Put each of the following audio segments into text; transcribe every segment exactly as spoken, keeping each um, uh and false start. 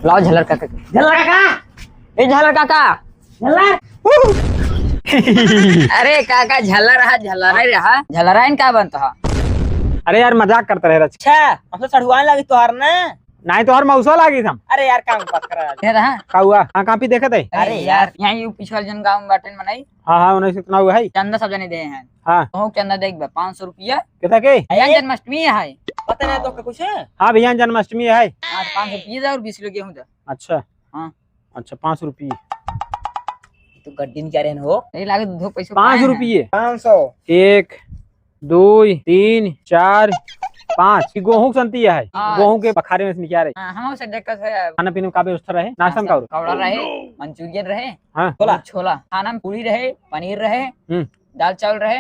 लाओ झल्लर काका। झल्लर काका। ए झल्लर काका। झल्लर। अरे काका, झल्लर रहा, झल्लर रहा। झल्लर है, का बनता है? अरे यार, मजाक करत रहे रच। अच्छा, हमसे सढ़ुआन लागी तोहार ना? नाहीं, तोहार मौसा लागी हम। अरे यार, काम बात करा। ये रहा। का हुआ? हाँ, कापी देखत है? अरे अरे यार। यार, यहाँ यू पिछवाल जन गाँव में बाटेन मनई। हाँ, हाँ, उन्नीस कितना हुआ है? चंदा सब जने दे हैं। हाँ। तो चंदा देख बे, पाँच सौ रुपया। कितना के? भैया जन्माष्टमी है। पता नहीं तो का कुछ है? हाँ भैया, जन्माष्टमी है। हाँ, तो पाँच सौ रुपया दे और बीस किलो गेहूँ दे। अच्छा। हाँ। अच्छा, पाँच रुपये। तो गड्डी में क्या रहन हो? नहीं लागे, दो पैसे पाँच पाए हैं। रुपये। पाँच सौ। एक, दो, तीन, चार, पाँच। ई गेहूं के संती है। हाँ। गेहूं के बखारे में से निकाल रहे। हाँ, हम से दिक्कत है। खाना पीने में का व्यवस्था रहे? नाश्ता में का नाश्ता, और? पकौड़ा रहे, मंचूरियन रहे, हाँ। छोला। छोला। खाना में पूरी रहे, पनीर रहे, हम्म। दाल चावल रहे,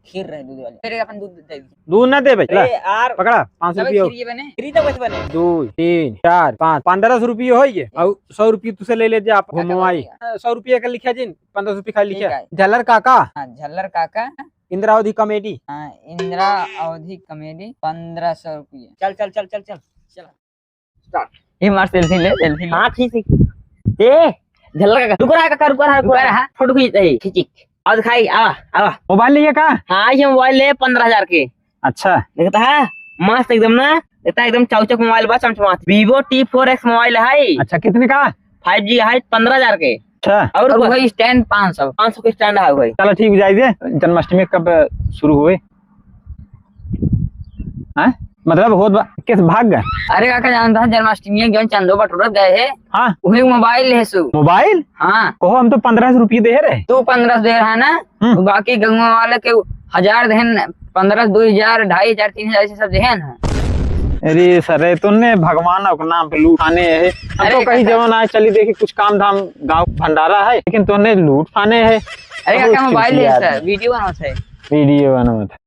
खीर रहे दूध वाली। फिर अपन दूध दे दीजिए। दूध ना दे भाई, ला। अरे यार। पकड़ा, पाँच सौ तबे रुपये हो। खीर ये बने। खीर तो कैसे बने? दो, तीन, चार, पाँच, पन्द्रह सौ रुपये हो ये। ठीक। और सौ रुपये तुसे ले ले जा, आप ठीक है, घुमवाई। ठीक है। सौ रुपये का लिखा जिन, पन्द्रह सौ रुपये खाली ठीक लिखा। है। झल्लर काका। हाँ, झल्लर काका। इंदिरा अवधी comedy। हाँ, इंदिरा अवधी comedy, पन्द्रह सौ रुपये। चल, चल, चल, चल, चल। चल। Start। ये मार selfie ले, selfie ले। हाँ, खींच, खींच। ए, झल्लर काका, रुक रहा है काका, रुक रहा है, रुक रुक रहा है। रहा। फोटो खींच, ए, खींच, खींच। आओ दिखाई, आवा, आवा। मोबाइल लिए का? हाँ, ये मोबाइल ले पन्द्रह हजार के। अच्छा। देखता है, मस्त एकदम ना, देखता है एकदम चौचक मोबाइल बा, चमचमात। Vivo T four X मोबाइल है। अच्छा, कितने का? Five G है, पन्द्रह हजार के। अच्छा। और और कुछ? वही stand पाँच सौ। पाँच सौ के stand है भाई। चलो ठीक, जाइए। जन्माष्टमी कब शुरू हुए? हैं? मतलब होत बा, किस भाग गए? अरे काका, जानता है जन्माष्टमी के जौन चंदो बटोरत गए है, हाँ। वही मोबाइल है सु। मोबाइल? हाँ। कहो, हम तो पन्द्रह सौ रुपये दे रहे। तू पन्द्रह सौ दे रहा है ना, हम्म। तो बाकी गंगवा वाले के हजार देहन, पन्द्रह, दो हजार, ढाई हजार, तीन हजार, ऐसे सब देहन है। अरे सर, तूने भगवान के नाम पे लूट खाने है। हम अरे तो कहीं काका। जवन आए चली देखी कुछ काम धाम गाँव भंडारा है, लेकिन तूने लूट खाने है। अरे बहुत काका, मोबाइल है यार। सर, video बनावत है। Video बनावत है।